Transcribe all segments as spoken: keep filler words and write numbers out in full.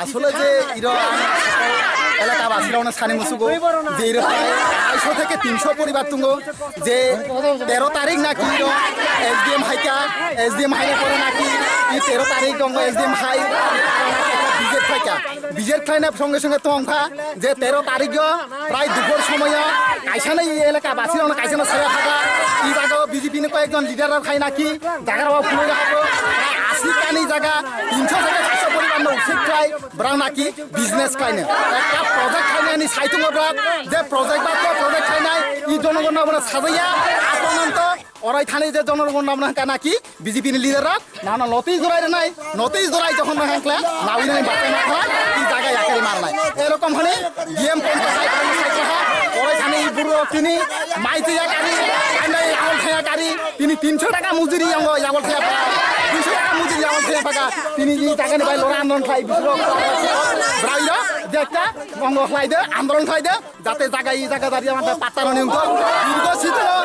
Asole je iro ang elaka basirokno sani musugo je iro prai aisho theke tinsho poribar tongo je tero tarik naki iro S D M haika, S D M haina pore naki i tero tarik tongo S D M hai bijet phaika, bijet phaina songe songe tongkha je tero tarik yo prai duphor somoyo kaisa no i elaka basirokno kaisa no saya phaga i jaga o B J P ni koyekjon leader rok hai naki jaga rok phunui rok asi tani jaga tinsho theke charsho poribar no usik khlai borok naki business khlaino ekta project khlainani saitongo borok je project ba to project khlainai i jonogon abono sajaya apononto orai thani je jonogon abono hwnkha naki B J P ni leader rok nana noti jorai rwnai noti jorai jokhon rwnai hwnkhe nawi nani bacha ma khlai i jaga yakari marnai erokom hwnwi D M ponto hai khlai saikha orai thani i burok tini mai twi yakari andai yagol thaya kari tini tinsho taka mujuri yango yagol thaya phaga tinsho taka mujuri yagol thaya phaga tini i jaga ni bai lora andon khlai bisrok brai ro jekta yango khlai de andon khlai de jate jaga i jaga dari amar patta roni ungko dirgo sitro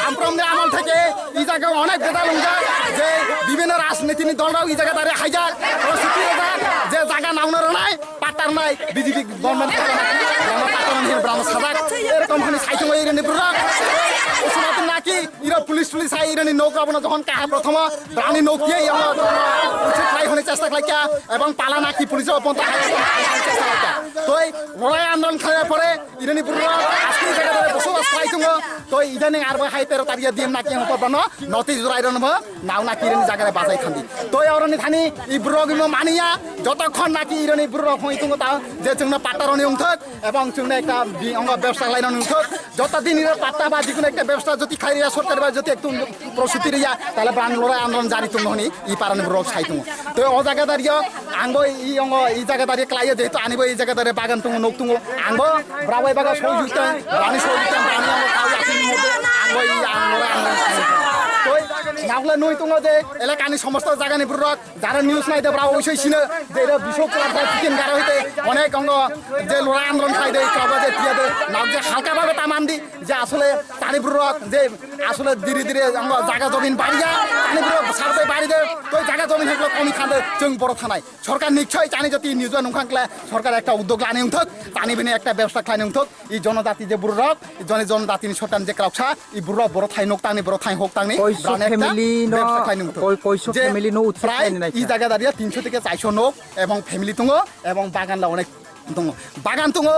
amprom de amal theke i jaga onek beda lungja je bibhinno rajniti ni dol rok i jaga dari haijak o sitro je jaga nauna ronai patta ronai B J P government patta roni brahma sajak erokom hani saitung iri ni burok usumat naki iro police police hai iri ni nok abono jokhon kaha prothoma brani nok ye yang uchu khai hone chesta khlaika ebong pala naki police o ponta hai chesta khlaika toi morai andon khaya pore Irani burok aski jaga dare bosobas khlai tongo. Toi idani arbo hai tero tariya D M naki ang porno notice jorai rono bo nau naki irani jaga re bajai khandi. Toi oroni thani i burok imo maniya jotokhon naki irani burok hoi tongo ta je chwngno patta roni ungthok ebong chwngno ekta bi ongo bebsa khlai roni ungthok. Joto din iro patta ba jikun ekta bebsa joti khlai riya sorkar ba joti ektum prostuti riya tale bang lorai andolon jari tongo honi i parani burok sai tongo. Toi o jaga dario Ang bo i ongo i jaga dari klai jehetu ani bo i jaga dari bagan tongo nok tongo ang bo brabai baga soi juta rani soi juta rani ang bo kau yakin mo ang bo i ang bo ang toi nagla nui tongo je elakani somosto jagani burok jara news nai de brao soi sino je ro bisok kla da chicken garo hite onek ongo je lora andron khai de kaba je tiya de nag je halka babe tamandi je asole tani burok je asole dire dire ang jaga jomin bariya tani burok sarbe bari de toi jaga jomin heklo komi khande jeng boro thanai Sorkar niksoi chani jati nijua nungkhang kle sorkar ekta uddog lani ungthok, chani bini ekta bebsa khlaini ungthok, i jonojati je burok, i joni jonojati ni sorkar je krauksa, i burok boro thai nok tangni, boro thai hok tangni, Koiso brani ekta family no, bebsa khlaini ungthok. Koi-, koiso Je family no utsa prai khlaini naikha. I jaga daria tinso theke chaiso nok, ebong family tongo, ebong bagan la onek tongo. Bagan tongo,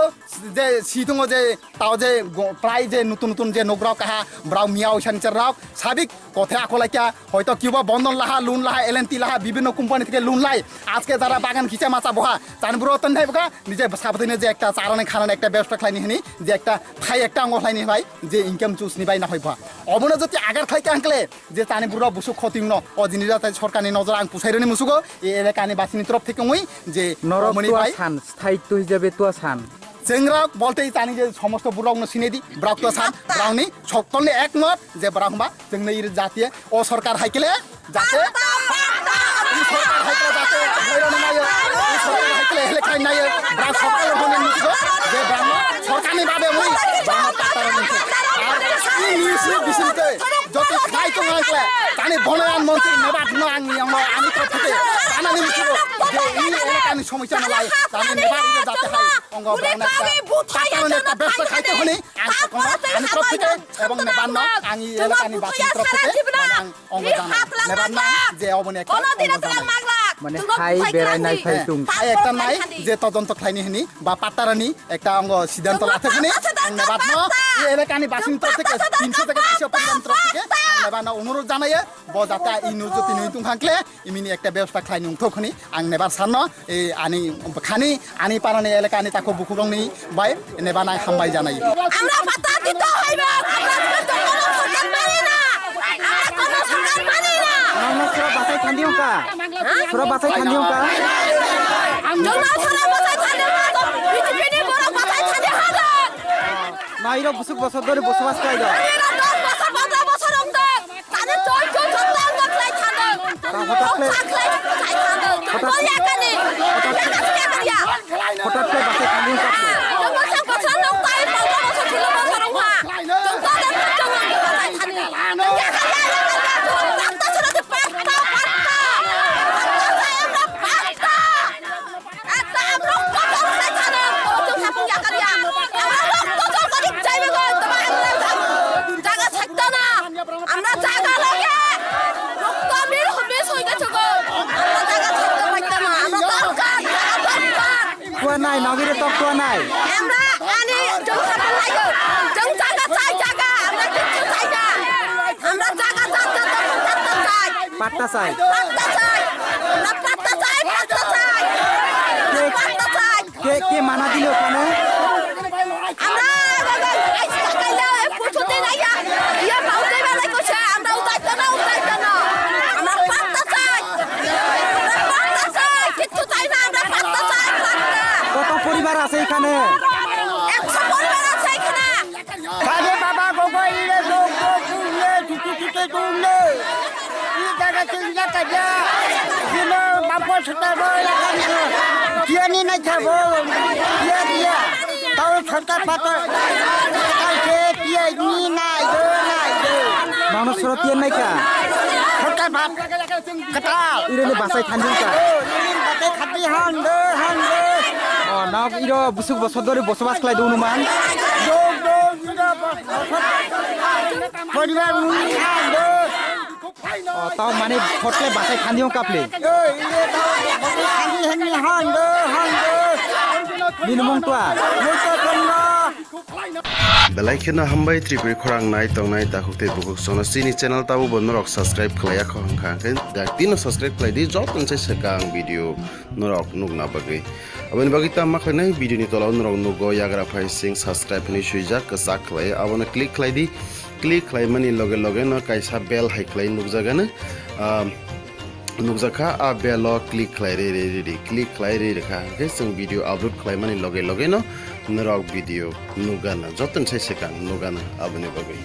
je si tongo je tao je go-, prai je nutun nutun je nogrok kaha, brao miya oisan cherrok, sabik kothe akolaikya, hoito kiuba bondon laha, loan laha, L and T laha, bibhinno company theke loan lai. Aske jara bagan kicha macha boha, chani buro ton thai boka, nije sabotine je ekta charani khanani ekta bebsa khlaini hini, je ekta thai ekta ongo khlaini bai, je income chusni bai na hoi boha. Obono joti agar khlai kha hwnkle, je chani buro busuk khoti wngno, o jini jate sorkarni nojor ang pusaironi musugo, e elekani basini torop theke ongoi, je Norok omoni tua bai. San, sthai tui jabe tua san. Chengrok bolte tani je somosto burokno sinedi, brok to san, brokni sokkolni ekmot je brok hwnba chwngno iri jatiye o sorkar haikele jate, i sorkar haikele jate, hairano nayo, i sorkar haikele hele khai nayo, brok sokkol hone nukgo je brokno sorkarni babe mui brokno pattaro nukgo. Ar i nisi bisinte joti khai tong haikele tani bonoyan montri nebat no ang yang no ani kothete tanani nukgo je i elekani somosya no lai tani nebat jate hai. Ongo brang ekta, pattano ekta bebsa khaite hwnwi ang sakongo ani torop theke ebong nebanno ang i elakani basini torop theke ang ongo jana nebanno je oboni ekta ongo jana. Mane hai berai nai phai tung. Hai ekta nai je todonto khlaini hwnwi ba pattarani ekta ongo siddhanto lathek hwnwi ang nebanno i elakani basini torop theke tinso theke chairso poribar torop theke ang nebanno onurod janaiyo bo jate i nurjoti nwi tongkha hwnkhe Imini ekta bebsa khlaini ungthok hwnwi ang nebar sanno, e, ani khani, ani parani elakani takhuk bukhukrokni bai nebar nai hambai janai. আমরা পাত্তা দিতে হইবে, আমরা কোনো সরকার মানি না, আমরা কোনো সরকার মানি না। Nangno sura basai thandi ungka? Sura basai thandi ungka? Jona sura basai thandi ungka, B J P ni borok basai thandi hadan. Nairok busuk bosor dori bosobas khlai do. Nairok dos bosor, pondro bosor ungka. Tani chol chol chol tang tang khlai thangdo. Ta hotak khlai. Khlai thangdo. Hotak. Bol ya kani. Ya kani ya kani ya. Hotak khlai basai thangdi wngkha. Bosor bosor nok tai pondro bosor sulo bosor wngkha. Jong to dan jong wngkha basai thani. Ya kani ya kani ya. Patta sura de patta patta. Patta sura de patta. Patta. Nai, nogire tok tua nai. Emra, ani, jung sapal layo. Jung jaga chai jaga. Emra kichu chai na. Emra jaga jaga jaga patta chai. Patta chai. Patta chai. Emra patta chai, patta chai. Ke, patta chai. Ke, ke mana dilo kane? Emra, emra, emra, ai, sakai na, e, putu de na ya. Iya, bau de ba lai ko cha. Emra utai to na, utai to na. Emra patta chai. Patta chai, kichu chai na, emra patta chai, patta. কত পরিবার আছে এখানে? একশো পরিবার আছে এখানে। আরে বাবা, গো, গো, ইরে, গো, গো, কুমলে, চুটু, চুটু, কুমলে। ই জায়গা চিন্তা কাজা। দিন বাপ সেটা রয় লাগান। কিয়া নি নাই খাবো? কিয়া দিয়া? তাও সরকার পাতা। কালকে কিয়া নি নাই, দো নাই, দো। Mama soro tiyan nai ka? Sota bhat. Kata. Ire ne basai thanjung ka? Oh, ire basai khati han de, han de. Oh, na iro busuk bosodori bosbas khlai dunu man. Dog, dog, ire bos-, bosod. Poribar muni han de. Oh, tao mane photle basai thanjung kapli. Oh, ire tao basai khati han ni han de, han de. Nini mung tua? Mung tua ponna. Belai kheno hambai Tripuri khorang nai tongnai takhuk tei bukhuk sono chini channel tabo bo norok subscribe khlaiya kho hwnkha hwnkhe dak tino subscribe khlai di joto se swkang video norok nukna bagwi. Aboni bagwi tamo khlainai video ni tola o norok nugo yagra phai sing subscribe hinwi swijak kwchak khlai abono click khlai di, click khlaimani loge loge no kaisa bell hai khlai nukjagano. Ah, nukjakha, a bell o click khlai ri ri ri ri, click khlai ri ri kha, hwnkhe chwng video upload khlaimani loge loge no norok video nugana, joto ni sai swkang nugana aboni bagwi.